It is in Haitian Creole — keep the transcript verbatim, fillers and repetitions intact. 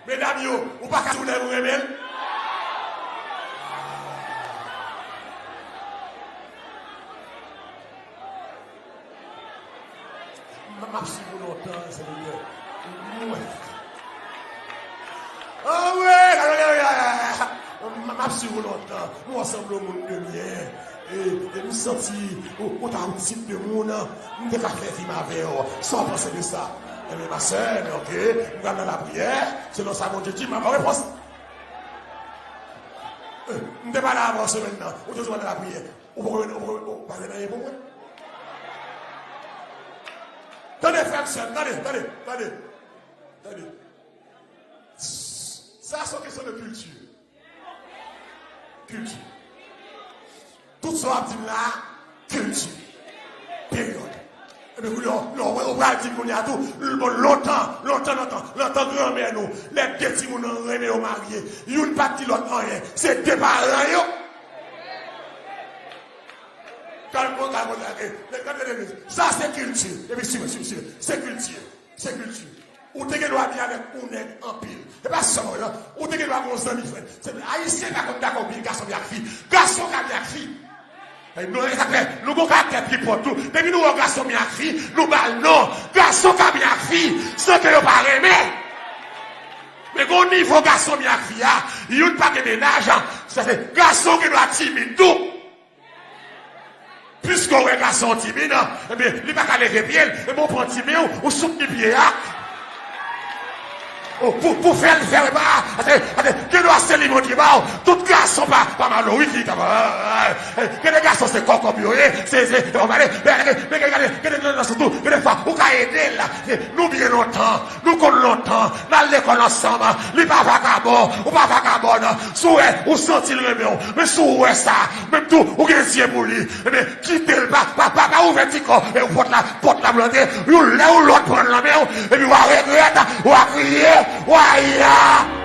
Medam yo, ou pa ka di w nèg ou renmen l? M ap swiv ou lontan, sèvitè. Mwen. Ah wi, m ap swiv ou lontan. Nou ansanm yon moun de byen. E, e m santi ou, ou ta yon tip de moun, m te ka fè vi m avè w. Sa w panse de sa? Ebyen, ma sè, men oke, m pral nan lapriyè. Selon sa Bondye di, m ap ba w repons. E, m te pale avè w semèn nan. Ou te di w pral nan lapriyè. Ou poko, ou poko, ou pa gen anyen pou mwen. Tande, frè m, sè m, tande, tande, tande, tande. Sa se yon kesyon de kilti. Kilti. Tout sa w ap di m la, kilti. Peryòd. Epi kounye a, lè w wè, ou pral di m kounye a tou, l bon, lontan, lontan, lontan, lontan granmè nou, lè de timoun nan renmen yo marye, youn pa t di lòt anyen, se de paran yo. Kalm, kalm, kalm, kalm. Sa se kilti. Epi swiv, swiv, swiv. Se kilti. Se kilti. Ou te gen dwa byen avèk yon nèg anpil. E pa sèlman, non. Ou te gen dwa gen yon zanmi frè. Se Ayisyen pa konn dakò byen gason byen ak fi. Gason ka byen ak fi. E nou, e sa fè, nou gon karaktè tripòt tou. Depi nou wè yon gason byen ak fi, nou ba l non. Gason ka byen ak fi, san ke yo pa renmen. Men gon nivo gason byen ak fi a, youn pa gen mennaj, sa se gason gen dwa timid tou. Piske w wè gason timid, ebyen, li pa ka leve pye l, ebyen, w pran ti men w, ou soutni pye a. O, pou, pou fè l fè repa a, ate, ate, gen dwa se li Bondye ba w. Tout gason pa, pa malo, wi, ki ta, gen de gason se kòkòb yo ye, se, se, yo pale, men, men, men, gen de, gen de, gen de, gen de fwa, ou ka ede l, nou byen lontan. Nou konn lontan, n al lekòl ansanm, li pa vakabon, ou pa vakabòn, si w wè, ou santi l renmen w, men si w wè sa, menm tou, ou gen zye pou li, ebyen, kite l, pa, pa, pa, pa ouvè ti kò, e pòt la, pòt la blande, yon lè yon lòt pran l nan men w, epi w a regrèt, w a kriye, w a ya.